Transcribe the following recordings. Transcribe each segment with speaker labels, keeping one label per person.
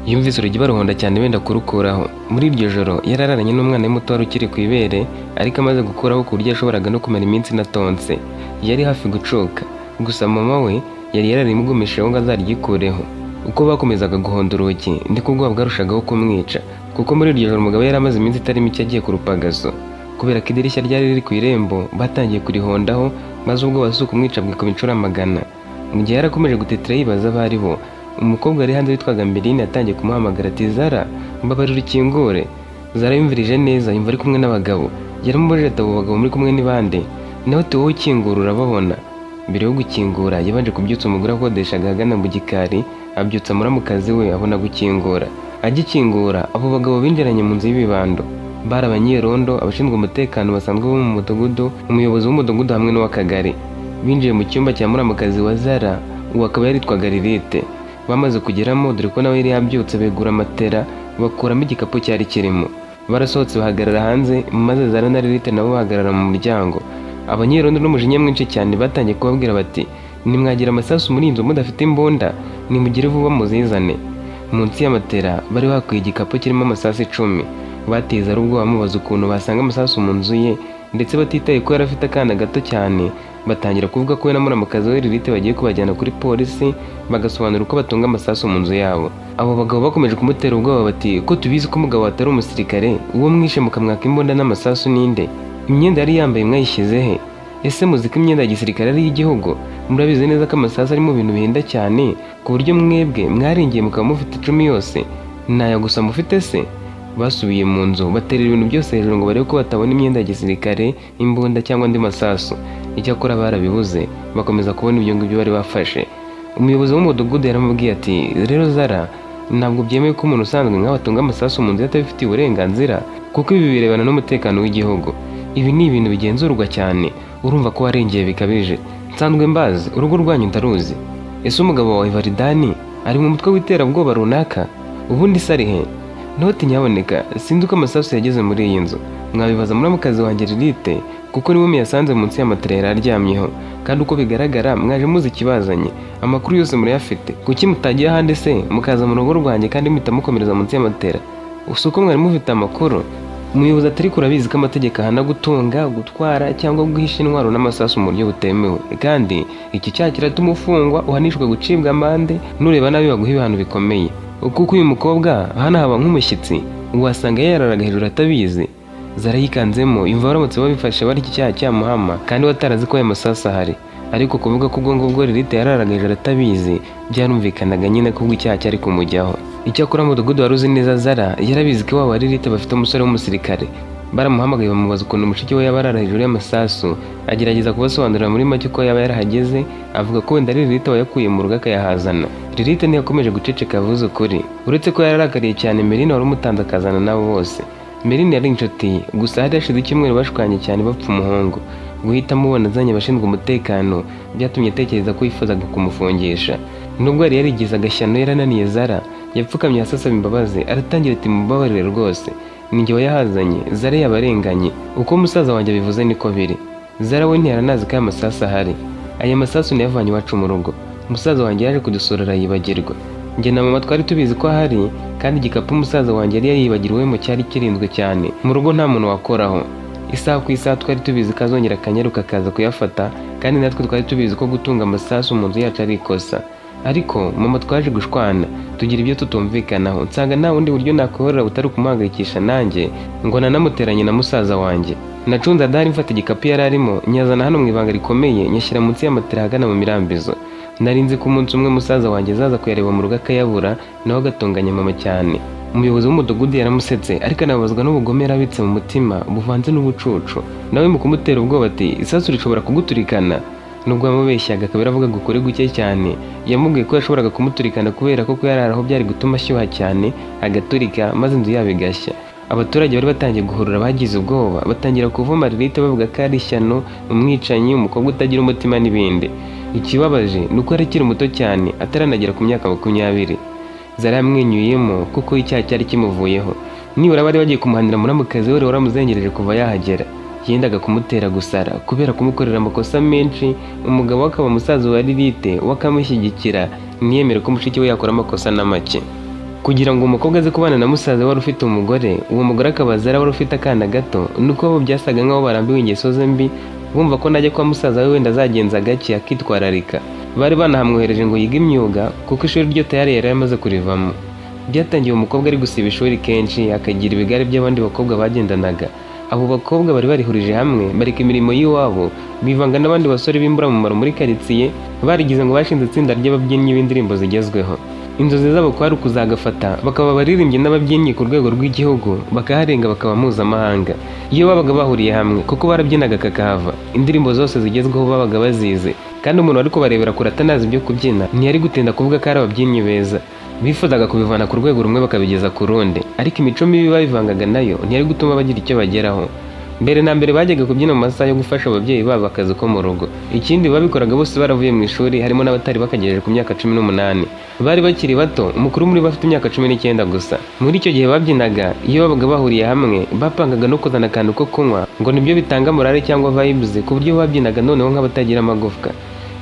Speaker 1: Yumvise urugi baruhonda cyane benda kurukuraho. Muri iryo joro yari araranye n'umwana we muto wari ukiri ku ibere, ariko amaze gukuraho ku buryo yashoboraga no kumara iminsi inatonse. Yari hafi gucuka, gusa mama we yari yararimugumishijeho ngo azaryikureho. Uko bakomezaga guhonda urugi niko ubwoba bwarushagaho kumwica, kuko muri iryo joro umugabo yari amaze iminsi itari mike agiye ku rupagaso. Kubera ko idirishya ryari riri ku irembo, batangiye kurihondaho, maze ubwoba si ukumwica bwikuba inshuro amagana. Mu gihe yari akomeje gutetera yibaza abo ari bo, umukobwa wari hanze witwaga Merine yatangiye kumuhamagara ati: "Zara, mbabarira ukingure." Zara yumvirije neza, yumva ari kumwe n'abagabo. Yaramubajije ati: "Abo bagabo muri kumwe ni bande?" Nawe ati: "Wowe ukingura urababona." Mbere yo gukingura yabanje kubyutsa umugore akodeshaga ahagana mu gikari, abyutsa muramukazi we, abona gukingura. Agikingura, abo bagabo binjiranye mu nzu y'ibibando. Bari abanyerondo, abashinzwe umutekano basanzwe bo mu mudugudu, umuyobozi w'umudugudu hamwe n'uw'akagari. Binjiye mu cyumba cya muramukazi wa Zara, uwo akaba yaritwaga Lilite. Bamaze kugeramo, dore ko nawe yari yabyutse, begura matera bakuramo igikapu cyari kirimo. Barasohotse bahagarara hanze, maze Zara na Lilite nabo bahagarara mu muryango. Abanyerondo n'umujinya mwinshi cyane batangiye kubabwira bati: "Nimwagira amasasu muri iyi nzu mudafite imbunda, nimugire vuba muzizane." Munsi ya matera bari bakuye igikapu kirimo amasasu 10. Bateye Zara ubwoba bamubaza ukuntu basanga amasasu mu nzu ye, ndetse batitaye ko yari afite akana gato cyane, batangira kuvuga ko we na muramukazi we Lilite bagiye kubajyana kuri polisi bagasobanura uko batunga amasasu mu nzu yabo. Abo bagabo bakomeje kumutera ubwoba bati: "Ko tubizi ko umugabo atari umusirikare, uwo mwishe mukamwaka imbunda n'amasasu ninde? Imyenda yari yambaye mwayishyize he? Ese muzi ko imyenda ya gisirikare ari iy'igihugu? Murabizi neza ko amasasu ari mu bintu bihenda cyane, ku buryo mwebwe mwarengeye mukaba mufite 10 yose? Naya gusa mufite se?" Basubiye mu nzu baterera ibintu byose hejuru ngo barebe ko batabona imyenda ya gisirikare, imbunda cyangwa andi masasu. Icyakora barabibuze, bakomeza kubona ibyo ngibyo bari bafashe. Umuyobozi w'umudugudu yaramubwiye ati: "Rero Zara, ntabwo byemewe ko umuntu usanzwe nkawe atunga amasasu mu nzu ye atabifitiye uburenganzira, kuko ibi birebana n'umutekano w'igihugu. Ibi ni ibintu bigenzurwa cyane. Urumva ko warengeye bikabije. Nsanzwe mbazi, urugo rwanyu ndaruzi. Ese umugabo wawe Varidani ari mu mutwe w'iterabwoba runaka? Ubundi se ari he?" Noti: "Nyaboneka, sinzi uko amasasu yageze muri iyi nzu. Mwabibaza muramukazi wanjye Lilite, kuko niwe muyasanze munsi ya matera yari aryamyeho. Kandi uko bigaragara mwaje muzi ikibazanye, amakuru yose murayafite. Kuki mutagiye ahandi se mukaza mu rugo rwanjye kandi muhita mukomereza munsi ya matera? Gusa uko mwari mufite amakuru." Umuyobozi atari kurabizi ko amategeko ahana gutunga, gutwara cyangwa guhisha intwaro n'amasasu mu buryo butemewe, kandi iki cyaha kiratuma ufungwa, uhanishwa gucibwa amande, nureba nabi baguha ibihano bikomeye. Kuko uyu mukobwa hano haba nk'umushyitsi, wasanga yararaga hejuru atabizi." Zara yikanzemo, yumva baramutse babifashe bari iki cyaha cyamuhama kandi batarazi ko aya masasu ahari. Ariko kuvuga ko ubwo ngubwo Lilith yararaga hejuru atabizi, byarumvikanaga nyine ko ubwo icyaha cyari kumujyaho. Icyakora mudugudu wari uzi neza Zara, yarabizi ko iwabo wa Lilith bafite umusore w'umusirikare. Baramuhamagaye bamubaza ukuntu mushiki we yaba arara hejuru y'amasasu. Agerageza kubasobanurira muri make uko yaba yarahageze, avuga ko wenda ari Lilith wayakuye mu rugo akayahazana. Lilith ntiyakomeje guceceka, yavuze ukuri, uretse ko yararakariye cyane Merine wari umutanze akazana nabo bose. Merine yari inshuti ye, gusa hari hashize icyumweru bashwanye cyane bapfa umuhungu. Guhita amubona azanye abashinzwe umutekano byatumye atekereza ko yifuzaga kumufungisha. Nubwo yari yarigize agashyano yarananiye Zara, yapfukamye hasi asaba imbabazi, aratangira ati: "Mubabarire rwose, ninjye wayahazanye. Zara yabarenganye, uko musaza wanjye abivuze niko biri. Zara we ntiyaranazi ko aya masasu ahari. Aya masasu nayavanye iwacu mu rugo. Musaza wanjye yaje kudusura arayibagirwa. Njye na mama twari tubizi ko ahari, kandi igikapu musaza wanjye yari yaribagiriwemo cyari kirinzwe cyane mu rugo, nta muntu wakoraho. Isaha ku isaha twari tubizi ko azongera akanyaruka akaza kuyafata, kandi natwe twari tubizi ko gutunga amasasu mu nzu yacu ari ikosa. Ariko mama twaje gushwana, tugira ibyo tutumvikanaho, nsanga nta bundi buryo nakwihorera butari ukumuhangayikisha nanjye ngo nanamuteranye na musaza wanjye. Nacunze adahari, mfata igikapu yari arimo, nyazana hano mu ibanga rikomeye, nyashyira munsi y'amatera ahagana mu mirambizo. Nari nzi ko umunsi umwe musaza wanjye azaza kuyareba mu rugo akayabura, nawe agatonganya mama cyane." Umuyobozi w'umudugudu yaramusetse, ariko anababazwa n'ubugome yarabitse mu mutima buvanze n'ubucucu. Nawe mu kumutera ubwoba ati: "Isasu rishobora kuguturikana." Nubwo yamubeshyaga akaba yaravugaga ukuri guke cyane, yamubwiye ko yashoboraga kumuturikana kubera ko kuyararaho byari gutuma ashyuha cyane agaturika, maze inzu yabo igashya. Abaturage bari batangiye guhurura bagize ubwoba, batangira kuvuma Lilith bavuga ko ari ishyano, umwicanyi, umukobwa utagira umutima n'ibindi. Ikibabaje ni uko yari akiri muto cyane, ataranagera ku myaka 20. Zara yamwenyuyemo kuko icyaha cyari kimuvuyeho. Nibura bari bagiye kumuhanira muramukazi we waramuzengereje kuva yahagera, yendaga kumutera gusara kubera kumukorera amakosa menshi, umugabo we akaba musaza wa Lilith we akamushyigikira, ntiyemere ko mushiki we yakora amakosa na make. Kugira ngo umukobwa aze kubana na musaza wari ufite umugore, uwo mugore akaba Zara wari ufite akana gato, nuko bo byasaga nk'aho barambiwe ingeso ze mbi, bumva ko najya kwa musaza we wenda azagenza gake akitwararika. Bari banahamwohereje ngo yige imyuga, kuko ishuri ryo tayari yari yamaze kurivamo. Byatangiye umukobwa ari gusiba ishuri kenshi, akagira ibigare by'abandi bakobwa bagendanaga. Abo bakobwa bari barihurije hamwe, bareka imirimo y'iwabo, bivanga n'abandi basore b'imburamumaro muri karitsiye, barigize ngo bashinze itsinda ry'ababyinnyi b'indirimbo zigezweho. Inzozi zabo kwari ukuzagafata bakaba abaririmbyi n'ababyinnyi ku rwego rw'igihugu, bakaharenga bakaba mpuzamahanga. Iyo babaga bahuriye hamwe, kuko barabyinaga kakahava, indirimbo zose zigezweho babaga bazizi, kandi umuntu wari kubarebera kure atanazi ibyo kubyina ntiyari gutinda kuvuga ko ari ababyinnyi beza. Bifuzaga kubivana ku rwego rumwe bakabigeza ku rundi, ariko imico mibi babivangaga nayo ntiyari gutuma bagira icyo bageraho. Mbere na mbere bajyaga kubyina mu masaha yo gufasha ababyeyi babo akazi ko mu rugo. Ikindi, babikoraga bose baravuye mu ishuri, harimo n'abatari bakagejeje ku myaka 18. Bari bakiri bato, umukuru muri bo afite imyaka 19 gusa. Muri icyo gihe babyinaga, iyo babaga bahuriye hamwe, bapangaga no kuzana akantu ko kunywa, ngo nibyo bitanga morale cyangwa vibes, ku buryo babyinaga noneho nk'abatagira amagufwa.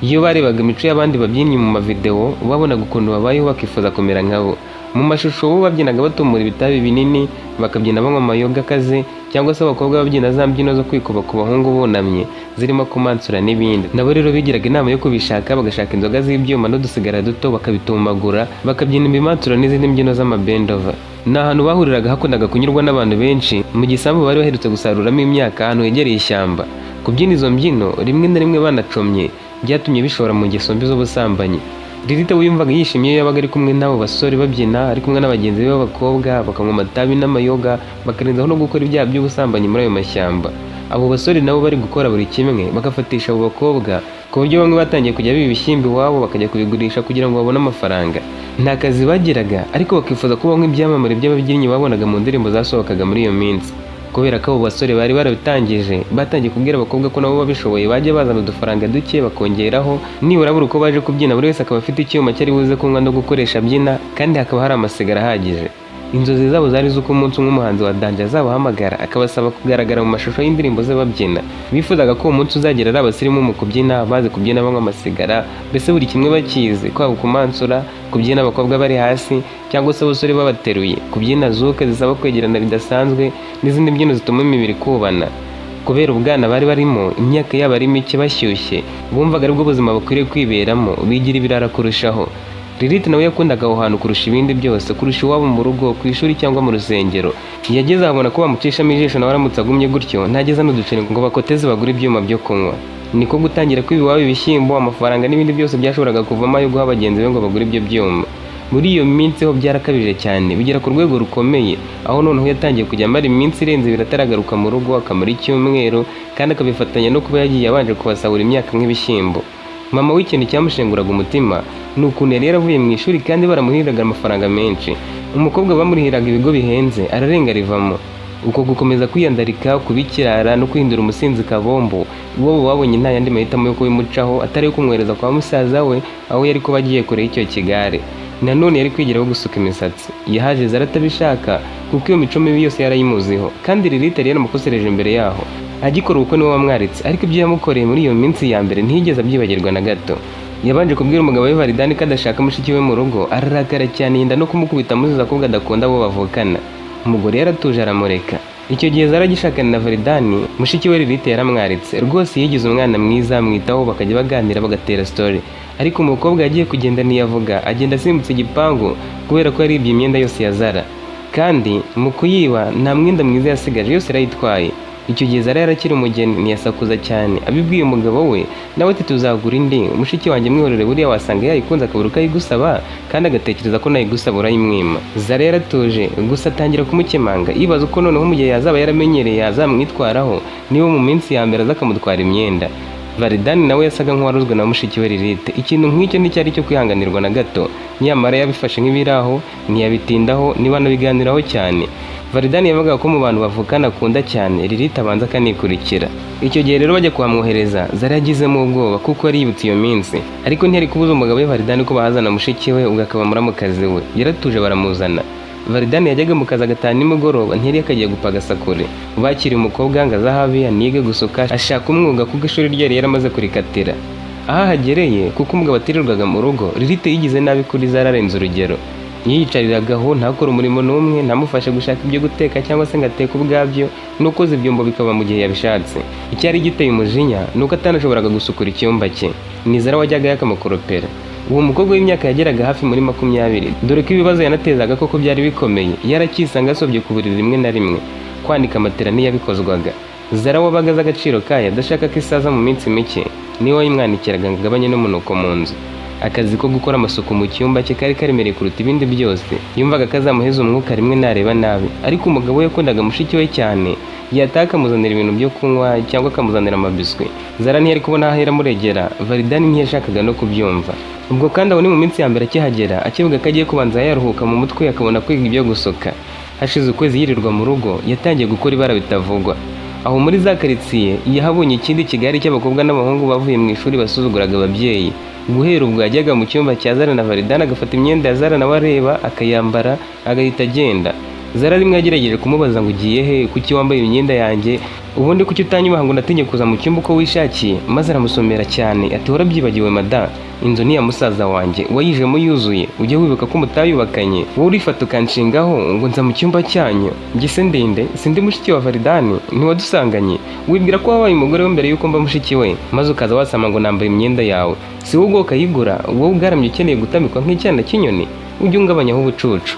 Speaker 1: Iyo barebaga imico y'abandi babyinnyi mu mavidewo, babonaga ukuntu babayeho, bakifuza kumera nkabo. Mu mashusho bo babyinaga batumura ibitabi binini, bakabyina banywa amayoga akaze, cyangwa se abakobwa babyina za mbyino zo kwikuba ku bahungu bunamye, zirimo kumansura n'ibindi. Nabo rero bigiraga inama yo kubishaka, bagashaka inzoga z'ibyuma n'udusigara duto, bakabitumagura, bakabyina ibimansuro n'izindi mbyino z'amabendova. Ni ahantu bahuriraga hakundaga kunyurwa n'abantu benshi, mu gisambu bari baherutse gusaruramo imyaka, ahantu hegereye ishyamba. Kubyina izo mbyino rimwe na rimwe banacomye byatumye bishora mu ngeso mbi z'ubusambanyi. Lilith we yumvaga yishimye iyo yabaga ari kumwe n'abo basore babyina, ari kumwe na bagenzi be b'abakobwa, bakanywa amatabi n'amayoga, bakarenzaho no gukora ibyaha by'ubusambanyi muri ayo mashyamba. Abo basore nabo bari gukora buri kimwe, bagafatisha abo bakobwa, ku buryo bamwe batangiye kujya biba ibishyimbo iwabo bakajya kubigurisha kugira ngo babone amafaranga. Nta kazi bagiraga, ariko bakifuza kubaho nk'ibyamamare by'ababyinnyi babonaga mu ndirimbo zasohokaga muri iyo minsi. Kubera ko abo basore bari barabitangije, batangiye kubwira abakobwa ko nabo babishoboye bajya bazana udufaranga duke bakongeraho, nibura buri uko baje kubyina buri wese akaba afite icyuma cyari buze kunywa no gukoresha abyina, kandi hakaba hari amasigara ahagije. Inzozi zabo zari z'uko umunsi umwe umuhanzi wa danger azabahamagara akabasaba kugaragara mu mashusho y'indirimbo ze babyina. Bifuzaga ko uwo munsi uzagera ari abasirimu mu kubyina, bazi kubyina banywa amasigara, mbese buri kimwe bakizi, kwaba kumansura, kubyina abakobwa bari hasi cyangwa se abasore babateruye, kubyina zouk zisaba kwegerana bidasanzwe, n'izindi mbyino zituma imibiri kubana. Kubera ubwana bari barimo, imyaka yabo ari mike, bashyushye, bumvaga aribwo buzima bakwiriye kwiberamo, bigira ibirara kurushaho. Lilith nawe yakundaga aho hantu kurusha ibindi byose, kurusha iwabo mu rugo, ku ishuri cyangwa mu rusengero. Yageze ahabona ko bamucishamo ijisho, nawe aramutse agumye gutyo ntageze n'uduceri ngo bakoteze bagure ibyuma byo kunywa. Niko gutangira kwiba iwabo ibishyimbo, amafaranga n'ibindi byose byashoboraga kuvamo ayo guha bagenzi be ngo bagure ibyo byuma. Muri iyo minsi ho byarakabije cyane, bigera ku rwego rukomeye, aho noneho yatangiye kujya amara iminsi irenze 2 ataragaruka mu rugo, akamara icyumweru, kandi akabifatanya no kuba yagiye abanje kubasahura imyaka nk'ibishyimbo. Mama w'ikintu cyamushenguraga umutima ni ukuntu yari yaravuye mu ishuri kandi baramuhiraga amafaranga menshi. Umukobwa bamurihiraga ibigo bihenze, ararenga arivamo. Uko gukomeza kwiyandarika, kuba ikirara no kwihindura umusinzi kabombo, iwabo babonye nta yandi mahitamo yo kubimucaho atari ayo kumwohereza kwa musaza we, aho yari kuba agiye kure y'icyo kigare. Nanone yari kwigiraho gusuka imisatsi. Yahaje Zara atabishaka, kuko iyo mico mibi yose yarayimuziho, kandi Lilith yari yaramukosereje imbere yaho. Agikora ubukwe niwe wamwaritse, ariko ibyo yamukoreye muri iyo minsi ya mbere ntiyigeze abyibagirwa na gato. Yabanje kubwira umugabo we Varidani ko adashaka mushiki we mu rugo, ararakara cyane, yenda no kumukubita amuziza ko adakunda abo bavukana. Umugore yaratuje aramureka. Icyo gihe Zara agishakana na Varidani, mushiki we Lilith yaramwaritse rwose, yigize umwana mwiza, amwitaho, bakajya baganira, bagatera story. Ariko umukobwa yagiye kugenda ntiyavuga, agenda asimbutse igipangu kubera ko yaribye imyenda yose ya Zara, kandi mu kuyiba nta mwenda mwiza yasigaje, yose yarayitwaye. Icyo gihe Zara yarakiri umugeni, ntiyasakuza cyane. Abibwiye umugabo we, nawe ati: "Tuzagura indi, mushiki wanjye mwihorere, buriya wasanga yayikunze akabura uko ayigusaba, kandi agatekereza ko nayigusaba urayimwima." Zara yaratuje gusa, atangira kumukemanga, yibaza uko noneho mu gihe yazaba yaramenyereye yazamwitwaraho niba mu minsi ya mbere aza akamutwara imyenda. Varidani nawe yasaga nk'uwaruzwe na mushiki we Lilith. Ikintu nk'icyo nticyari cyo kwihanganirwa na gato, nyamara yabifashe nk'ibiraho, ntiyabitindaho, ntibanabiganiraho cyane. Varidani yavugaga ko mu bantu bavukana akunda cyane Lilith abanza akanikurikira. Icyo gihe rero bajya kuhamwohereza, Zara yagizemo ubwoba kuko yari yibutse iyo minsi, ariko ntiyari kubuza umugabo we Varidani ko bahazana mushiki we, ubwo akaba muramukazi we. Yaratuje baramuzana. Varidani yajyaga mu kazi agataha nimugoroba, ntiyari yakagiye gupagasa kure. Bakiriye umukobwa ngo azahabe anige gusuka, ashaka umwuga, kuko ishuri rye yari yaramaze kurikatira. Aho ahagereye, kuko umugabo atirirwaga mu rugo, Lilith yigize nabi kuri Zara arenze urugero. Yiyicariragaho ntakore umurimo n'umwe, ntamufashe gushaka ibyo guteka cyangwa se ngo ateke ubwabyo, no koza ibyombo bikaba mu gihe yabishatse. Icyari giteye umujinya ni uko atanashoboraga gusukura icyumba cye. Ni Zara wajyagayo akamukoropera. Uwo mukobwa w'imyaka yageraga hafi muri 20, dore ko ibibazo yanatezaga koko byari bikomeye, yaracyisanga asobye ku buriri rimwe na rimwe. Kwanika matera ntiyabikozwaga. Zara wabaga azi agaciro kayo, adashaka ko isaza mu minsi mike, niwe wayimwanikiraga ngo agabanye n'umunuko mu nzu. Akazi ko gukora amasuku mu cyumba cye kari karemereye kuruta ibindi byose. Yumvaga kazamuheza umwuka rimwe nareba nabi. Ariko umugabo we yakundaga mushiki we cyane, yataha akamuzanira ibintu byo kunywa cyangwa akamuzanira amabiswi. Zara ntiyari kubona aho ahera amuregera, Varidani ntiyashakaga no kubyumva. Ubwo kandi aho ni mu minsi ya mbere akihagera, akivuga ko agiye kubanza yaruhuka mu mutwe akabona kwiga ibyo gusuka. Hashize ukwezi yirirwa mu rugo, yatangiye gukora ibara bitavugwa. Aho muri za karitsiye yahabonye ikindi kigari cy'abakobwa n'abahungu bavuye mu ishuri basuzuguraga ababyeyi. Guhera ubwo yajyaga mu cyumba cya Zara na Varidani agafata imyenda ya Zara nawe areba, akayambara, agahita agenda. Zara rimwe yagerageje kumubaza ngo: "Ugiye he? Kuki wambaye imyenda yanjye? Ubundi kuki utanyubaha ngo unatinye kuza mu cyumba uko wishakiye?" Maze aramusomera cyane ati: "Warabyibagiwe mada? Inzu ni iya musaza wanjye, wayijemo yuzuye. Ujye wibuka ko mutayubakanye. Wowe urifata ukanshingaho ngo nza mu cyumba cyanyu. Njye se ndinde? Sindi mushiki wa Varidani? Ntiwadusanganye? Wibwira ko wabaye umugore we mbere yuko mba mushiki we, maze ukaza wasama ngo nambaye imyenda yawe. Si wowe ubwo ukayigura? Wowe ugaramye ukeneye gutamikwa nk'icyana cy'inyoni? Ujye ungabanyaho ubucucu."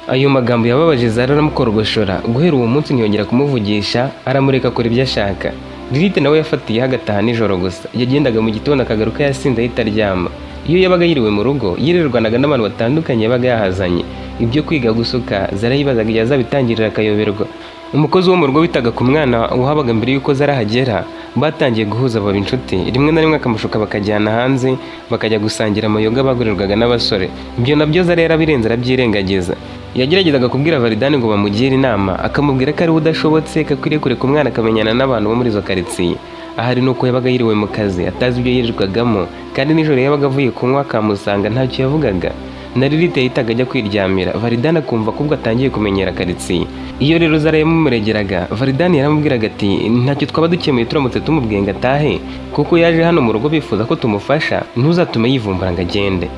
Speaker 1: Ayo magambo yababaje Zara, aramukorogoshora. Guhera uwo munsi ntiyongera kumuvugisha, aramureka akora ibyo ashaka. Lilith nawe yafatiyeho agataha nijoro gusa. Yagendaga mu gitondo akagaruka yasinze, ahita aryama. Iyo yabaga yiriwe mu rugo, yirirwanaga n'abantu batandukanye yabaga yahazanye. Ibyo kwiga gusuka, Zara yibazaga igihe azabitangirira akayoberwa. Umukozi wo mu rugo witaga ku mwana wahabaga mbere y'uko Zara ahagera, batangiye guhuza baba inshuti. Rimwe na rimwe akamushuka bakajyana hanze, bakajya gusangira amayoga bagurirwaga n'abasore. Ibyo nabyo Zara yarabirenze, arabyirengagiza. Yageragezaga kubwira Varidani ngo bamugire inama, akamubwira ko ari we udashobotse, ko akwiriye kureka umwana akamenyana n'abantu bo muri izo karitsiye. Ahari nuko yabaga yiriwe mu kazi, atazi ibyo yirirwagamo, kandi nijoro yabaga avuye kunywa akamusanga ntacyo yavugaga. Na Lilith yahitaga ajya kwiryamira, Varidani akumva ko ubwo atangiye kumenyera karitsiye. Iyo rero Zara yamumuregeraga, Varidani yaramubwiraga ati: "Ntacyo twaba dukemuye turamutse tumubwiye ngo atahe, kuko yaje hano mu rugo bifuza ko tumufasha. Ntuzatume yivumbura ngo agende."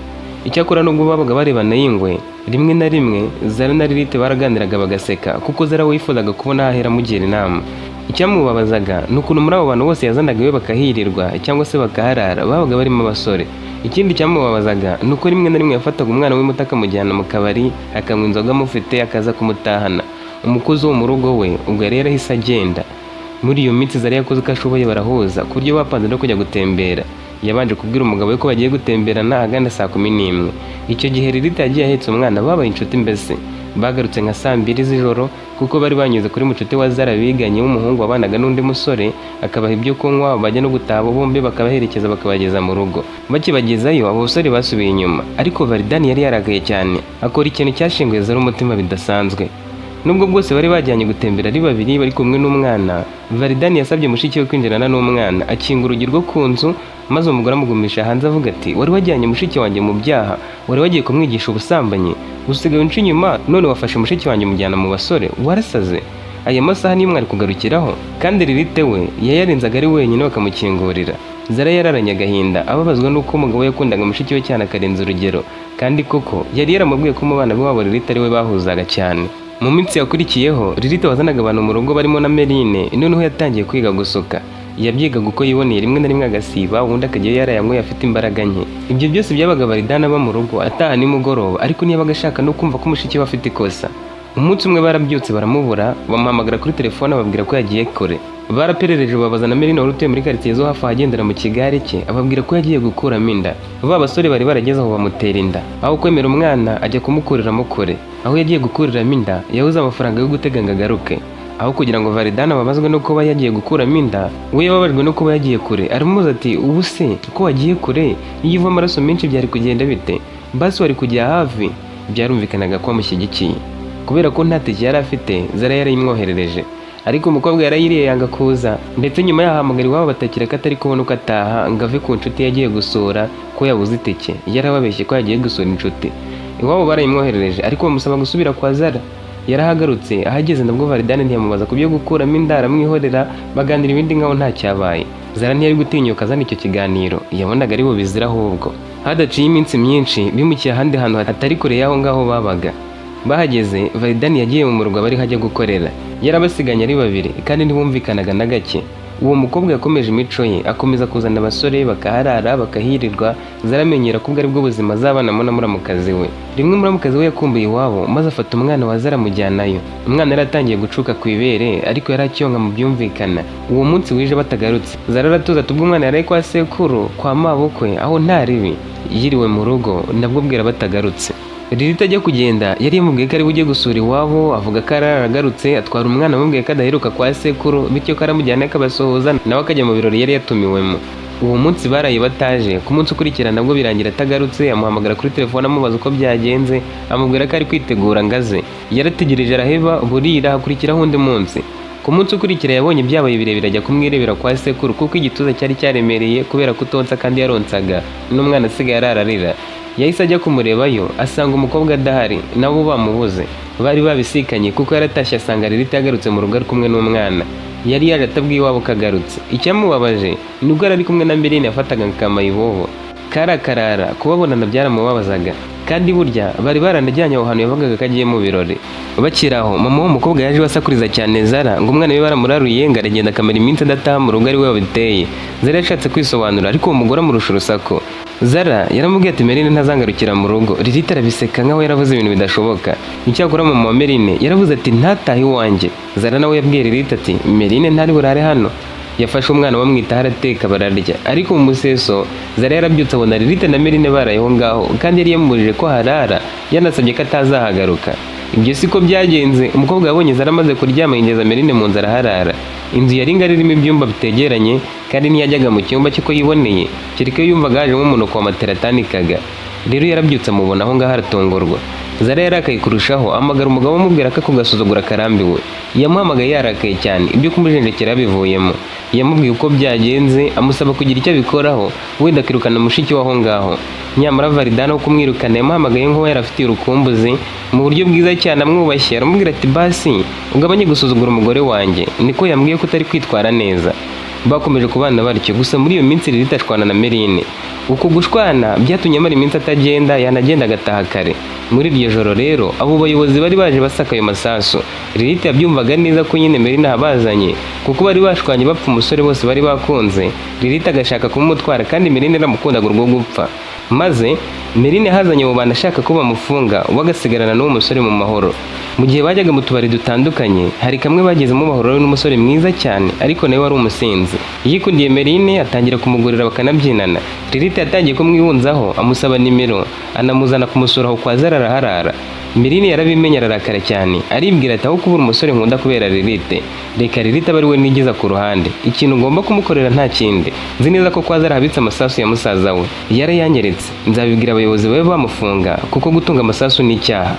Speaker 1: Icyakora nubwo babaga barebana y'ingwe, rimwe na rimwe Zara na Lilith baraganiraga bagaseka, kuko Zara we yifuzaga kubona aho ahera amugira inama. Icyamubabazaga ni ukuntu muri abo bantu bose yazanaga iwe bakahirirwa cyangwa se bakaharara babaga barimo abasore. Ikindi cyamubabazaga ni uko rimwe na rimwe yafataga umwana we muto akamujyana mu kabari, akanywa inzoga amufite, akaza kumutahana. Umukozi wo mu rugo we ubwo yari yarahise agenda. Muri iyo minsi Zara yakoze uko ashoboye barahuza, ku buryo bapanze no kujya gutembera. Yabanje kubwira umugabo we ko bagiye gutemberana ahagana saa 11. Icyo gihe Lilith yagiye ahetse umwana, babaye inshuti mbese. Bagarutse nka saa 2 z'ijoro, kuko bari banyuze kuri mucuti wa Zara biganye w'umuhungu wabanaga n'undi musore, akabaha ibyo kunywa, bajya no gutaha bombi bakabaherekeza bakabageza mu rugo. Bakibagezayo, abo basore basubiye inyuma, ariko Varidani yari yarakaye cyane, akora ikintu cyashenguye Zara umutima bidasanzwe. Nubwo bwose bari bajyanye gutembera ari babiri bari kumwe n'umwana, Varidani yasabye mushiki we kwinjirana n'umwana, akinga urugi rwo ku nzu, maze umugore amugumisha hanze avuga ati: "Wari wajyanye mushiki wanjye mu byaha, wari wagiye kumwigisha ubusambanyi, usigaye unca inyuma, none wafashe mushiki wanjye umujyana mu basore, warasaze. Aya masaha niyo mwari kugarukiraho?" Kandi Lilith we yayarenzaga ari wenyine bakamukingurira. Zara yararanye agahinda, ababazwa n'uko umugabo we yakundaga mushiki we cyane akarenza urugero, kandi koko yari yaramubwiye ko mu bana b'iwabo Lilith ari we bahuzaga cyane. Mu minsi yakurikiyeho, Lilith wazanaga abantu mu rugo barimo na Merine, noneho yatangiye kwiga gusuka. Yabyigaga uko yiboneye, rimwe na rimwe agasiba, ubundi akajyayo yarayanyweye afite imbaraga nke. Ibyo byose byabaga Varidani aba mu rugo, ataha nimugoroba, ariko ntiyabaga ashaka no kumva ko mushiki we afite ikosa. Umunsi umwe barabyutse baramubura, bamuhamagara kuri telefone ababwira ko yagiye kure. Baraperereje babaza na Merine wari utuye muri karitsiye zo hafi ahagendera mu kigare cye, ababwira ko yagiye gukuramo inda. Ba basore bari barageze aho bamutera inda, aho kwemera umwana ajya kumukuriramo kure. Aho yagiye gukuriramo inda yabuze amafaranga yo gutega ngo agaruke. Aho kugira ngo Varidani ababazwe no kuba yagiye gukuramo inda, we yababajwe no kuba yagiye kure. Aramubaza ati: "Ubu se ko wagiye kure, iyo uva amaraso menshi byari kugenda bite? Basi wari kujya hafi." Byarumvikanaga ko amushyigikiye. Kubera ko nta tike yari afite, Zara yarayimwoherereje, ariko umukobwa yarayiriye yanga kuza. Ndetse nyuma yahamagara iwabo batakira ko atari kubona uko ataha ngo ave ku nshuti yagiye gusura, ko yabuze itike. Yarababeshye ko yagiye gusura inshuti. Iwabo barayimwoherereje, ariko bamusaba gusubira kwa Zara. Yarahagarutse, ahageze nabwo Varidani ntiyamubaza ku byo gukuramo inda, aramwihorera, baganira ibindi nkaho nta cyabaye. Zara ntiyari gutinyuka azana icyo kiganiro, yabonaga ari bubizira ahubwo. Hadaciye iminsi myinshi, bimukiye ahandi hantu hatari kure y'aho ngaho babaga. Bahageze, Varidani yagiye mu murwa bari hajya gukorera. Yarabasiganye ari babiri kandi ntibumvikanaga na gake. Uwo mukobwa yakomeje imico ye, akomeza kuzana abasore bakaharara bakahirirwa. Zaramenyera ko ubwo ari bwo buzima azabanamo na muramukazi we. Rimwe muramukazi we yakumbuye iwabo, maze afata umwana wa Zara amujyanayo. Umwana yari atangiye gucuka ku ibere, ariko yari akiyonka mu byumvikana. Uwo munsi wije batagarutse, Zara aratuza ati ubwo umwana yari kwa sekuru kwa mabukwe aho nta ribi. Yiriwe mu rugo nabwo bwira batagarutse. Lilith ajya kugenda yari yamubwiye ko ari bujye gusura iwabo, avuga ko aragarutse, atwara umwana amubwiye ko adaheruka kwa sekuru, bityo ko aramujyana akabasuhuza, nawe akajya mu birori yari yatumiwemo. Uwo munsi baraye bataje. Ku munsi ukurikira nabwo birangira atagarutse. Amuhamagara kuri telefone amubaza uko byagenze, amubwira ko ari kwitegura ngo aze. Yarategereje araheba, burira, hakurikiraho undi munsi. Ku munsi ukurikira yabonye byabaye birebire, ajya kumwirebera kwa sekuru, kuko igituza cyari cyaremereye kubera kutonsa kandi yaronsaga n'umwana asigaye arararira. Yahise ajya kumurebayo, asanga umukobwa adahari, nabo bamubuze. Bari babisikanye kuko yaratashye asanga Lilith yagarutse mu rugo ari kumwe n'umwana. Yari yaje atabwiye iwabo ko agarutse. Icyamubabaje nubwo yari ari kumwe na Mirine yafataga nka mayibobo karakarara, kubabonana byaramubabazaga, kandi burya bari baranajyanye aho hantu yavugaga ko agiye mu birori. Bakiri aho, mama w'umukobwa yaje basakuriza cyane Zara ngo umwana we baramuraruye, ngo aragenda akamara iminsi adataha mu rugo, ari we wabiteye. Zara yashatse kwisobanura, ariko uwo mugore amurusha urusaku. Zara yaramubwiye ati Merine ntazangarukira mu rugo. Lilith arabiseka nkaho yaravuze ibintu bidashoboka. Icyakora mama wa Merine yaravuze ati ntatahe iwanjye. Zara nawe yabwiye Lilith ati Merine ntari burare hano. Yafashe umwana bamwitaho, arateka, bararya. Ariko mu museso Zara yarabyutse abona Lilith na Merine baraye aho ngaho, kandi yari yamubujije ko harara, yanasabye ko atazahagaruka. Ibyo siko byagenze. Umukobwa yabonye Zara amaze kuryama, yinjiza Merine mu nzu araharara. Inzu yari ngari irimo ibyumba bitegeranye, kandi ntiyajyaga mu cyumba cye uko yiboneye, kereka iyo yumvaga hajemo umunuko wa matera atanikaga. Rero yarabyutse amubona aho ngaho, aratungurwa. Zara yarakaye kurushaho, ahamagara umugabo amubwira ko ako gasuzuguro karambiwe. Yamuhamagaye yarakaye cyane, ibyo kumujenjekera bivuyemo. Yamubwiye uko byagenze, amusaba kugira icyo abikoraho, wenda akirukana mushiki we aho ngaho. Nyamara Varidana wo kumwirukana yamuhamagaye nk'uwo yari afitiye urukumbuzi, mu buryo bwiza cyane amwubashye, aramubwira ati basi ugabanye gusuzugura umugore wanjye, niko yambwiye ko utari kwitwara neza. Bakomeje kubana batyo. Gusa muri iyo minsi Lilith ashwana na Merine. Uku gushwana byatumye amara iminsi atagenda, yanagenda agataha kare. Muri iryo joro rero abo bayobozi bari baje basaka ayo masasu. Lilith yabyumvaga neza ko nyine Merine ahabazanye, kuko bari bashwanye bapfa umusore bose bari bakunze, Lilith agashaka kumumutwara, kandi Merine yaramukundaga urwo gupfa. Maze Merine yazanye abo bantu ashaka ko bamufunga, we agasigarana n'uwo musore mu mahoro. Mu gihe bajyaga mu tubari dutandukanye, hari kamwe bagezemo bahura n'umusore mwiza cyane, ariko nawe wari umusinzi. Yikundiye Merine, atangira kumugurira bakanabyinana. Lilith yatangiye kumwihunzaho, amusaba nimero, anamuzana kumusura aho kwa Zara araharara. Merine yarabimenye, ararakara cyane, aribwira ati aho kubura umusore nkunda kubera Lilith, reka Lilith abe ari we nigeza ku ruhande. Ikintu ngomba kumukorera nta kindi, nzi neza ko kwa Zara habitse amasasu ya musaza we, yarayanyeretse. Nzabibwira abayobozi babe bamufunga, kuko gutunga amasasu ni icyaha.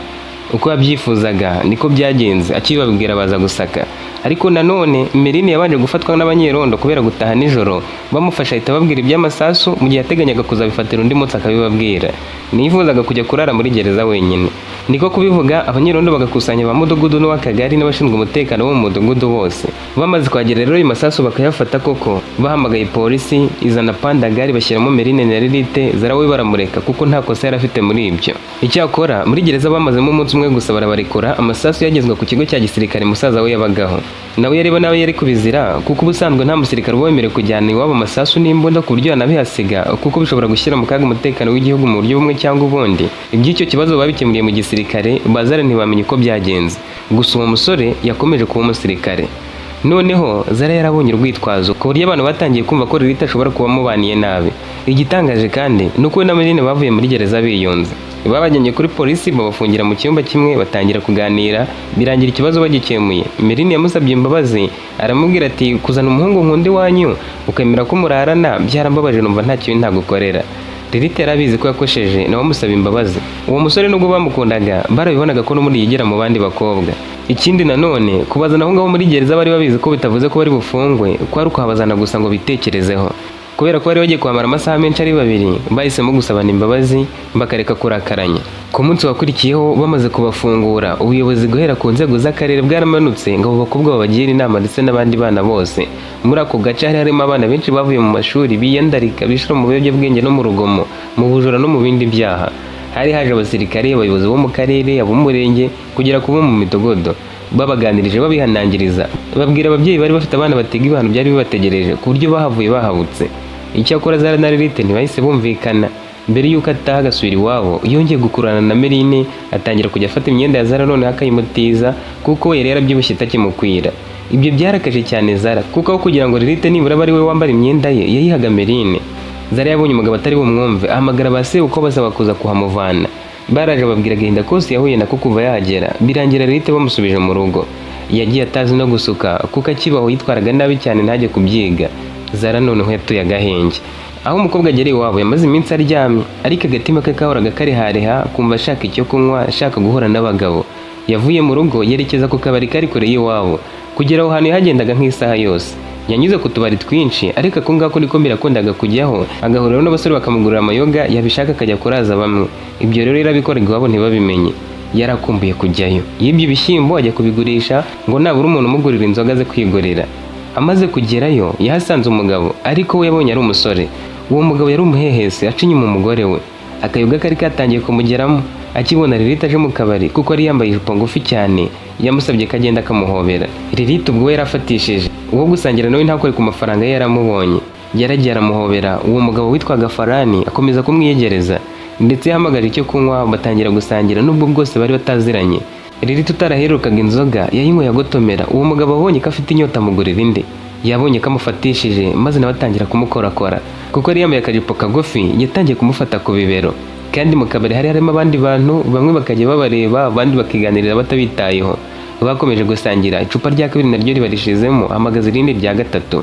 Speaker 1: Uko yabyifuzaga niko byagenze, akibabwira baza gusaka. Ariko nanone Merine yabanje gufatwa n'abanyerondo kubera gutaha nijoro. Bamufasha ahita ababwira iby'amasasu, mu gihe yateganyaga kuzabifatira undi munsi akabibabwira. Nifuzaga kujya kurara muri gereza wenyine, niko kubivuga. Abanyerondo bagakusanya ba mudugudu n'uw'akagari n'abashinzwe umutekano bo mu mudugudu bose. Bamaze kuhagera rero, ayo masasu bakayafata koko. Bahamagaye polisi, izana pandagari, bashyiramo Merine na Lilith. Zara we baramureka kuko nta kosa yari afite muri ibyo. Icyakora muri gereza bamazemo umunsi umwe gusa, barabarekura. Amasasu yagezwa ku kigo cya gisirikare musaza we yabagaho. Nawe yareba nawe yari kubizira, kuko ubusanzwe nta musirikare uba wemerewe kujyana iwabo amasasu n'imbunda, ku buryo yanabihasiga, kuko bishobora gushyira mu kaga umutekano w'igihugu mu buryo bumwe cyangwa ubundi. Iby'icyo kibazo babikemuriye mu gisirikare, bazara ntibamenya uko byagenze. Gusa uwo musore yakomeje kuba umusirikare. Noneho Zara yarabonye urwitwazo, ku buryo abantu batangiye kumva ko Lilith ashobora kuba amubaniye nabi. Igitangaje kandi ni uko we na Merine bavuye muri gereza biyunze. Babajyanye kuri polisi, babafungira mu cyumba kimwe, batangira kuganira, birangira ikibazo bagikemuye. Merine yamusabye imbabazi, aramubwira ati kuzana umuhungu nkunda iwanyu ukemera ko murarana byarambabaje, numva nta kibi ntagukorera. Lilith yari abizi ko yakosheje, nawe amusaba imbabazi. Uwo musore nubwo bamukundaga, barabibonaga ko n'ubundi yigira mu bandi bakobwa. Ikindi nanone, kubazana aho ngaho muri gereza bari babizi ko bitavuze ko bari bufungwe, ko ari ukuhabazana gusa ngo bitekerezeho. Kubera ko bari bagiye kuhamara amasaha menshi ari babiri, bahisemo gusabana imbabazi bakareka kurakaranya. Ku munsi wakurikiyeho bamaze kubafungura, ubuyobozi guhera ku nzego z'akarere bwaramanutse ngo abo bakobwa babagire inama ndetse n'abandi bana bose. Muri ako gace hari harimo abana benshi bavuye mu mashuri biyandarika, bishora mu biyobyabwenge no mu rugomo, mu bujura no mu bindi byaha. Hari haje abasirikare, abayobozi bo mu karere, ab'umurenge, kugera ku bo mu midugudu. Babaganirije, babihanangiriza, babwira ababyeyi bari bafite abana batega ibihano byari bibategereje, ku buryo bahavuye bahabutse. Icyakora Zara na Lilith ntibahise bumvikana. Mbere y'uko ataha agasubira iwabo, yongeye gukurana na Merine, atangira kujya afata imyenda ya Zara noneho akayimutiza, kuko we yari yarabyibushye itakimukwira. Ibyo byarakaje cyane Zara, kuko aho kugira ngo Lilith nibura abe ari we wambara imyenda ye, yayihaga Merine. Zara yabonye umugabo atari bumwumve, ahamagara ba sebukwe basaba kuza kuhamuvana. Baraje, babwira agahinda kose yahuye nako kuva yahagera. Birangira Lilith bamusubije mu rugo. Yagiye atazi no gusuka, kuko akibaho yitwaraga nabi cyane ntajye kubyiga. Zara noneho yatuye agahenge. Aho umukobwa agereye iwabo, yamaze iminsi aryamye, ariko agatima ke kahoraga karihareha, kumva ashaka icyo kunywa, ashaka guhura n'abagabo. Yavuye mu rugo yerekeza ku kabari kari kure y'iwabo. Kugera aho hantu yahagendaga nk'isaha yose. Yanyuze ku tubari twinshi, ariko ako ngako niko mbere yakundaga kujyaho, agahuriraho n'abasore bakamugurira amayoga, yabishaka akajya kuraza bamwe. Ibyo rero yarabikoraga iwabo ntibabimenye. Yarakumbuye kujyayo. Yibye ibishyimbo ajya kubigurisha ngo nabura umuntu umugurira inzoga aze kwigurira. Amaze kugerayo yahasanze umugabo, ariko we yabonye ari umusore. Uwo mugabo yari umuhehesi, aca inyuma umugore we. Akayoga kari katangiye kumugeramo. Akibona Lilith aje mu kabari, kuko yari yambaye ijipo ngufi cyane, yamusabye ko agenda akamuhobera. Lilith ubwo we yarafatishije uwo gusangira nawe ntakore ku mafaranga ye yaramubonye. Yaragiye aramuhobera. Uwo mugabo witwaga Farani akomeza kumwiyegereza, ndetse yahamagaje icyo kunywa batangira gusangira nubwo bwose bari bataziranye. Lilith utaraherukaga inzoga yayinyweye agotomera. Uwo mugabo abonye ko afite inyota amugurira indi. Yabonye ko amufatishije, maze nawe atangira kumukorakora. Kuko yari yambaye akajipo kagufi, yatangiye kumufata ku bibero, kandi mu kabari hari harimo abandi bantu, bamwe bakajya babareba, abandi bakiganirira batabitayeho. Bakomeje gusangira, icupa rya kabiri naryo riba rishizemo, hamagaza irindi rya gatatu.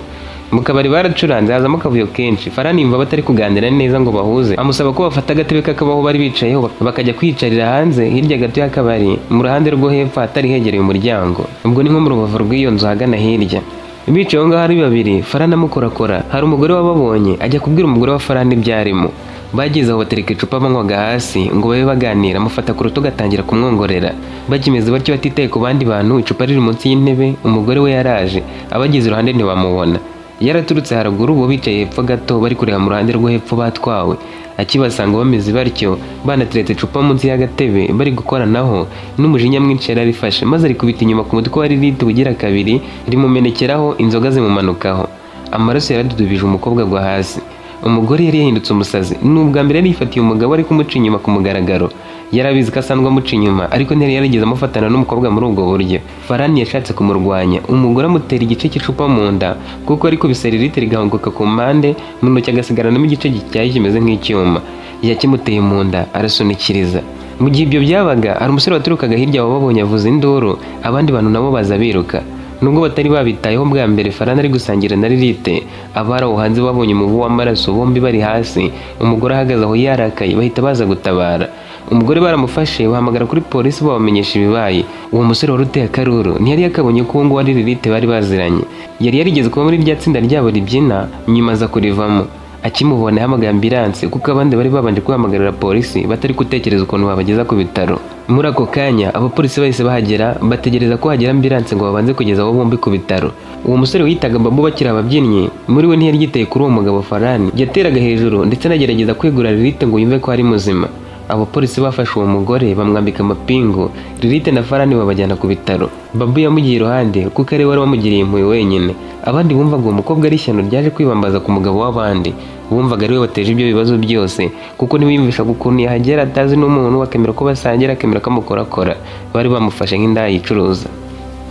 Speaker 1: Mu kabari baracuranze, hazamo akavuyo kenshi. Farani yumva batari kuganira neza ngo bahuze, amusaba ko bafata agatebe k'akabaho bari bicayeho bakajya kwiyicarira hanze hirya gato y'akabari, mu ruhande rwo hepfo hatari hegereye umuryango, ubwo ni nko mu rubavu rw'iyo nzu ahagana hirya. Bicaye aho ngaho ari babiri, Farani amukorakora, hari umugore wababonye ajya kubwira umugore wa Farani ibyo arimo. Bageze aho batereka icupa banywaga hasi ngo babe baganira, amufata ku rutugu atangira kumwongorera. Bakimeze batyo batitaye ku bandi bantu, icupa riri munsi y'intebe, umugore we yaraje abageze iruhande ntibamubona. Yaraturutse haruguru, bo bicaye hepfo gato bari kureba mu ruhande rwo hepfo batwawe. Akibasanga bameze batyo, banateretse icupa munsi y'agatebe bari gukoranaho, n'umujinya mwinshi yararifashe maze arikubita inyuma ku mutwe wa Lilith ubugira kabiri, rimumenekeraho, inzoga zimumanukaho, amaraso yaradudubije, umukobwa agwa hasi. Umugore yari yahindutse umusazi. Ni ubwa mbere yari yifatiye umugabo ari kumuca inyuma ku mugaragaro. Yari abizi ko asanzwe amuca inyuma, ariko ntiyari yarigeze amufatana n'umukobwa muri ubwo buryo. Farani yashatse kumurwanya, umugore amutera igice cy'icupa mu nda, kuko ari kubise Lilith rigahunguka ku mpande, mu ntoki agasigaranamo igice gityaye kimeze nk'icyuma. Yakimuteye mu nda arasunikiriza. Mu gihe ibyo byabaga, hari umusore waturukaga hirya wababonye, avuza induru, abandi bantu nabo baza biruka. Nubwo batari babitayeho bwa mbere Farani ari gusangira na Lilith, abari aho hanze babonye umuvu w'amaraso, bombi bari hasi, umugore ahagaze aho yarakaye, bahita baza gutabara. Umugore baramufashe, bahamagara kuri polisi babamenyesha ibibaye. Uwo musore wari uteye akaruru ntiyari yakabonye ko uwo nguwo ari Lilith bari baziranye. Yari yarigeze kuba muri rya tsinda ryabo ribyina, nyuma aza kurivamo. Akimubona yahamagaye ambulance, kuko abandi bari babanje guhamagarira polisi batari gutekereza ukuntu babageza ku bitaro. Muri ako kanya abapolisi bahise bahagera, bategereza ko hagera ambulance ngo babanze kugeza abo bombi ku bitaro. Uwo musore wiyitaga Babu bakiri ababyinnyi, muri we ntiyari yitaye kuri uwo mugabo Farani. Yateraga hejuru ndetse anagerageza kwegura Lilith ngo yumve ko ari muzima. Abapolisi bafashe uwo mugore bamwambika amapingu, Lilith na Farani babajyana ku bitaro. Babu yamugiye iruhande kuko ari we wari wamugiriye impuhwe wenyine. Abandi bumvaga uwo mukobwa ari ishyano ryaje kwibambaza ku mugabo w'abandi. Bumvaga ari we wateje ibyo bibazo byose, kuko ntibiyumvishaga ukuntu yahagera atazi n'umuntu, akemera ko basangira, akemera ko amukorakora. Bari bamufashe nk'indaya yicuruza.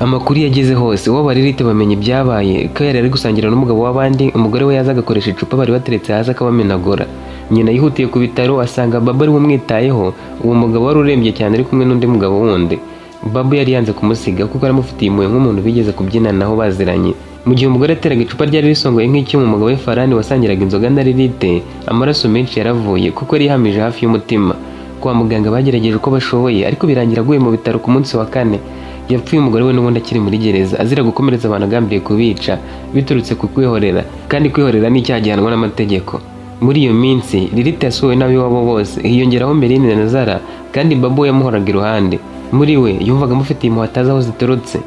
Speaker 1: Amakuru yageze hose, uwo ba Lilith bamenya ibyabaye, ko yari ari gusangira n'umugabo w'abandi, umugore we yaza agakoresha icupa bari bateretse hasi akabamenagura. Nyina yihutiye ku bitaro, asanga Babu ari we umwitayeho. Uwo mugabo wari urembye cyane ari kumwe n'undi mugabo wundi. Babu yari yanze kumusiga kuko aramufitiye impuhwe nk'umuntu bigeze kubyinanaho baziranye. Mu gihe umugore yateraga icupa ryari risongoye nk'icyuma umugabo we Farani wasangiraga inzoga na Lilith, amaraso menshi yaravuye kuko yari yihamije hafi y'umutima. Kwa muganga bagerageje uko bashoboye, ariko birangira aguye mu bitaro ku munsi wa kane. Yapfuye umugore we n'ubundi akiri muri gereza, azira gukomeretsa abantu agambiriye kubica biturutse ku kwihorera, kandi kwihorera ni icyaha gihanwa n'amategeko. Muri iyo minsi Lilith yasuwe n'ab'iwabo bose, hiyongeraho Merine na Zara, kandi Babu yamuhoraga iruhande. Muri we yumvaga amufitiye impuhwe atazi aho ziturutse.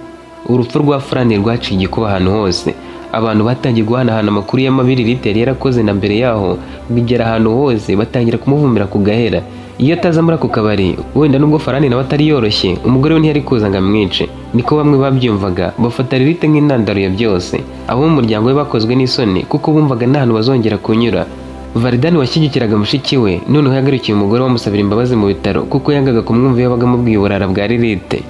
Speaker 1: Urupfu rwa Farani rwaciye igikuba ahantu hose. Abantu batangiye guhanahana amakuru y'amabi Lilith yari yarakoze na mbere yaho, bigera ahantu hose batangira kumuvumira ku gahera. Iyo ataza muri ako kabari, wenda nubwo Farani nawe atari yoroshye, umugore we ntiyari kuza ngo amwice. Niko bamwe babyumvaga, bafata Lilith nk'intandaro ya byose. Abo mu muryango we bakozwe n'isoni kuko bumvaga nta hantu bazongera kunyura. Varidani washyigikiraga mushiki we noneho yagarukiye umugore we amusabira imbabazi mu bitaro, kuko yangaga kumwumva iyo yabaga amubwiye uburara bwa Lilith.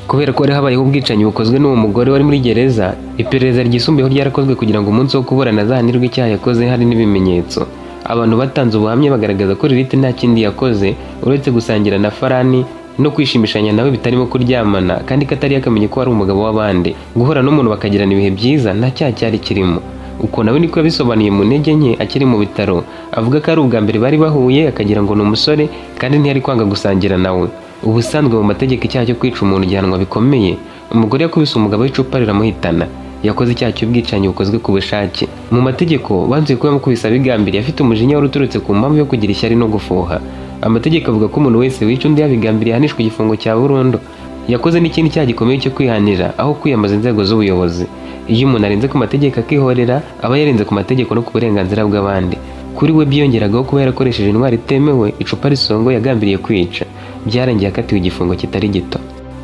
Speaker 1: Kubera ko hari habayeho ubwicanyi bukozwe n'uwo mugore wari muri gereza, iperereza ryisumbuyeho ryarakozwe kugira ngo umunsi wo kuburana azahanirwe icyaha yakoze hari n'ibimenyetso. Abantu batanze ubuhamya bagaragaza ko Lilith nta kindi yakoze uretse gusangira na Farani no kwishimishanya nawe bitarimo kuryamana, kandi ko atari yakamenye ko ari umugabo w'abandi. Guhura n'umuntu bakagirana ibihe byiza nta cyaha cyari kirimo. Uko nawe niko yabisobanuye mu ntege nke akiri mu bitaro, avuga ko ari ubwa mbere bari bahuye, akagira ngo ni umusore kandi ntiyari kwanga gusangira nawe. Ubusanzwe mu mategeko icyaha cyo kwica umuntu gihanwa bikomeye. Umugore yakubise umugabo w'icupa riramuhitana, yakoze icyaha cy'ubwicanyi bukozwe ku bushake. Mu mategeko banzuye ko yamukubise abigambiriye, afite umujinya wari uturutse ku mpamvu yo kugira ishyari no gufuha. Amategeko avuga ko umuntu wese wica undi yabigambiriye ahanishwa igifungo cya burundu. Yakoze n'ikindi cyaha gikomeye cyo kwihanira aho kwiyambaza inzego z'ubuyobozi. Iyo umuntu arenze ku mategeko akihorera, aba yarenze ku mategeko no ku burenganzira bw'abandi. Kuri we byiyongeragaho kuba yarakoresheje intwaro itemewe, icupa risongo, yagambiriye kwica. Byarangiye akatiwe igifungo kitari gito.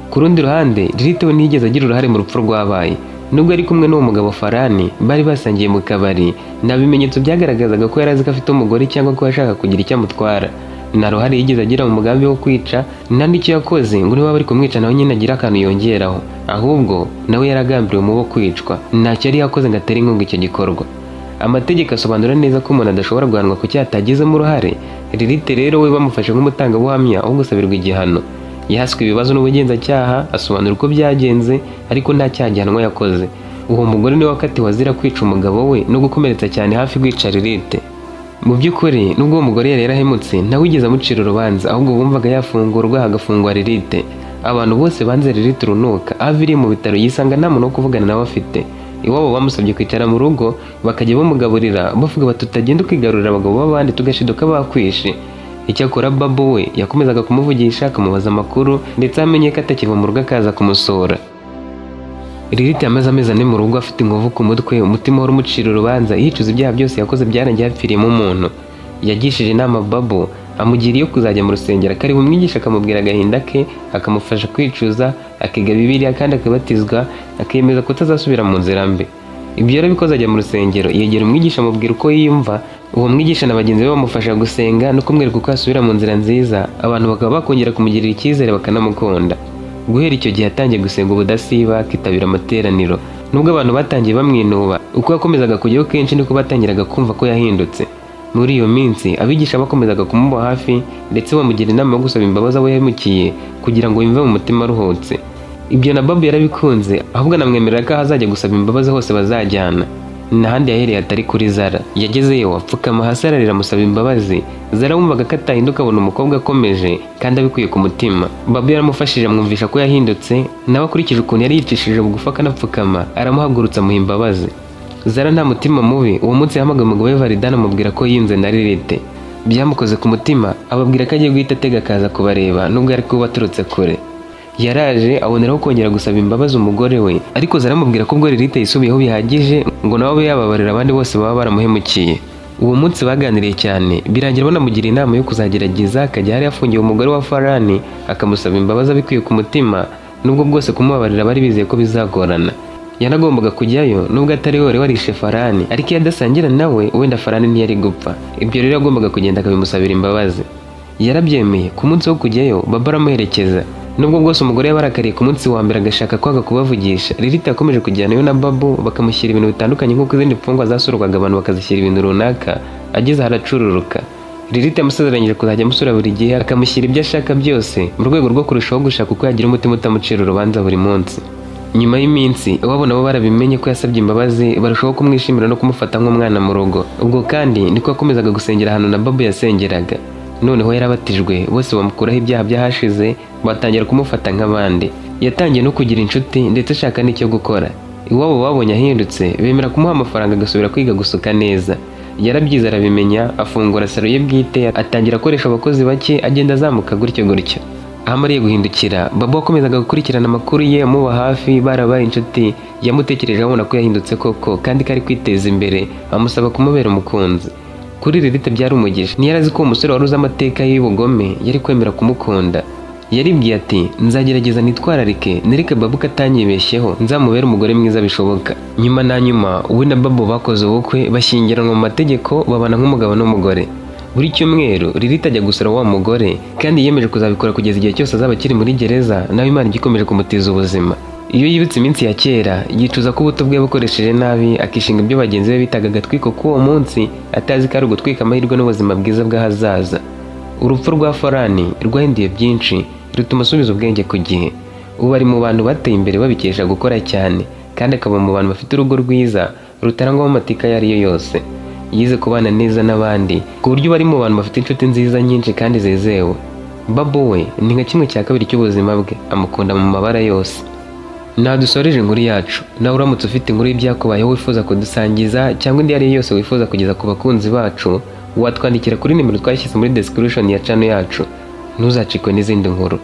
Speaker 1: Ku rundi ruhande, Lilith we ntiyigeze agira uruhare mu rupfu rwabaye. Nubwo ari kumwe n'uwo mugabo Farani bari basangiye mu kabari, nta bimenyetso byagaragazaga ko yari azi ko afite umugore cyangwa ko yashaka kugira icyo amutwara. Nta ruhare yigeze agira mu mugambi wo kwica, nta n'icyo yakoze ngo niba bari kumwica nawe nyine agire akantu yongeraho. Ahubwo nawe yaragambiriwe mu bo kwicwa, ntacyo yari yakoze ngo atere inkunga icyo gikorwa. Amategeko asobanura neza ko umuntu adashobora guhanwa ku cyaha atagizemo uruhare. Lilith rero we bamufashe nk'umutangabuhamya wo gusabirwa igihano. Yahaswe ibibazo n'ubugenzacyaha, asobanura uko byagenze, ariko nta cyaha gihanwa yakoze. Uwo mugore niwe wakatiwe azira kwica umugabo we no gukomeretsa cyane hafi kwica Lilith. Mu by'ukuri, nubwo uwo mugore yari yarahemutse, ntawigeze amucira urubanza, ahubwo bumvaga yafungurwa hagafungwa Lilith. Abantu bose banze Lilith urunuka. Aho aviriye mu bitaro yisanga nta muntu wo kuvugana nawe afite. Iwabo bamusabye kwicara mu rugo bakajya bamugaburira, bavuga bati utagenda ukigarurira abagabo b'abandi tugashiduka bakwishe. Icyakora Babu we yakomezaga kumuvugisha, akamubaza amakuru, ndetse amenye ko atakiva mu rugo akaza kumusura. Lilith yamaze amezi 4 mu rugo afite inkovu ku mutwe, umutima wari umucira urubanza, yicuza ibyaha byose yakoze byarangiye hapfiriyemo umuntu. Yagishije inama Babu, amugira iyo kuzajya mu rusengero akareba umwigisha, akamubwira agahinda ke, akamufasha kwicuza, akiga Bibiliya kandi akabatizwa, akiyemeza kutazasubira mu nzira mbi. Ibyo yarabikoze, ajya mu rusengero, yegera umwigisha, amubwira uko yiyumva. Uwo mwigisha na bagenzi be bamufasha gusenga no kumwereka uko yasubira mu nzira nziza, abantu bakaba bakongera kumugirira icyizere bakanamukunda. Guhera icyo gihe yatangiye gusenga ubudasiba, akitabira amateraniro. Nubwo abantu batangiye bamwinuba, uko yakomezaga kujyayo kenshi niko batangiraga kumva ko yahindutse. Muri iyo minsi abigisha bakomezaga kumuba hafi, ndetse bamugira inama yo gusaba imbabazi abo yahemukiye kugira ngo yumve mu mutima aruhutse. Ibyo na Babu yarabikunze, ahubwo anamwemerera ko aho azajya gusaba imbabazi hose bazajyana. N'ahandi yahereye atari kuri Zara. Yagezeyo apfukama hasi ararira, amusaba imbabazi. Zara wumvaga ko atahinduka abona umukobwa akomeje kandi abikuye ku mutima. Babu yaramufashije, amwumvisha ko yahindutse, nawe akurikije ukuntu yari yicishije bugufi akanapfukama, aramuhagurutsa amuha imbabazi. Zara nta mutima mubi, uwo munsi yahamagaye umugabo we Varidani, amubwira ko yiyunze na Lilith. Byamukoze ku mutima, ababwira ko agiye guhita atega akaza kubareba nubwo ari kuba aturutse kure. Yaraje aboneraho kongera gusaba imbabazi umugore we, ariko Zara amubwira ko ubwo Lilith yisubiyeho bihagije ngo nawe abe yababarira abandi bose baba baramuhemukiye. Uwo munsi baganiriye cyane, birangira banamugira inama yo kuzagerageza akajya ahari afungiye umugore wa Farani, akamusaba imbabazi abikuye ku mutima, nubwo bwose kumubabarira bari bizeye ko bizagorana. Yanagombaga kujyayo nubwo atari we wari warishe Farani, ariko iyo adasangira nawe wenda Farani ntiyari gupfa. Ibyo rero yagombaga kugenda akabimusabira imbabazi. Yarabyemeye. Ku munsi wo kujyayo Baba aramuherekeza. Nubwo bwose umugore yabarakariye ku munsi wa mbere agashaka kwanga kubavugisha, Lilith yakomeje kujyanayo na Babu, bakamushyira ibintu bitandukanye nk'uko izindi mfungwa zasurwaga abantu bakazishyira ibintu runaka. Ageze aho aracururuka. Lilith yamusezeranyije kuzajya amusura buri gihe, akamushyira ibyo ashaka byose, mu rwego rwo kurushaho gushaka uko yagira umutima utamucira urubanza buri munsi. Nyuma y'iminsi iwabo nabo barabimenye ko yasabye imbabazi, barushaho kumwishimira no kumufata nk'umwana mu rugo. Ubwo kandi niko yakomezaga gusengera ahantu na Babu yasengeraga. Noneho yarabatijwe, bose bamukuraho ibyaha by'ahashize, batangira kumufata nk'abandi. Yatangiye no kugira inshuti, ndetse ashaka n'icyo gukora. Iwabo babonye ahindutse, bemera kumuha amafaranga agasubira kwiga gusuka neza. Yarabyize, arabimenya, afungura salon ye bwite, atangira akoresha abakozi bake, agenda azamuka gutyo gutyo. Aho amariye guhindukira, Babo wakomezaga gukurikirana amakuru ye, amuba hafi, barabaye inshuti, yamutekereje abona ko yahindutse koko kandi ko ari kwiteza imbere, amusaba kumubera umukunzi. Kuri Lilith byari umugisha. Ntiyari azi ko uwo musore wari uzi amateka ye y'ubugome yari kwemera kumukunda. Yaribwiye ati: "Nzagerageza nitwararike, nereke Babu ko atanyibeshyeho, nzamubere umugore mwiza bishoboka." Nyuma na nyuma, we na Babu bakoze ubukwe, bashyingiranwa mu mategeko, babana nk'umugabo n'umugore. Buri cyumweru Lilith ajya gusura wa mugore, kandi yiyemeje kuzabikora kugeza igihe cyose azaba akiri muri gereza, nawe Imana igikomeje kumutiza ubuzima. Iyo yibutse iminsi ya kera, yicuza ko ubuto bwe yabukoresheje nabi, akishinga ibyo bagenzi be bitaga agatwiko k'uwo munsi, atazi ko ari ugutwika amahirwe n'ubuzima bwiza bw'ahazaza. Urupfu rwa Farani rwahinduye byinshi, rutuma asubiza ubwenge ku gihe. Ubu ari mu bantu bateye imbere babikesha gukora cyane, kandi akaba mu bantu bafite urugo rwiza rutarangwamo amatika ayo ari yo yose. Yize kubana neza n'abandi, ku buryo bari mu bantu bafite inshuti nziza nyinshi kandi zizewe. Babu we ni nka kimwe cya kabiri cy'ubuzima bwe, amukunda mu mabara yose. Nta dusoreje inkuru yacu. Nawe uramutse ufite inkuru y'ibyakubayeho wifuza kudusangiza, cyangwa indi iyo ari yo yose wifuza kugeza ku bakunzi bacu, watwandikira kuri nimero twashyize muri description ya channel yacu. Ntuzacikwe n'izindi nkuru.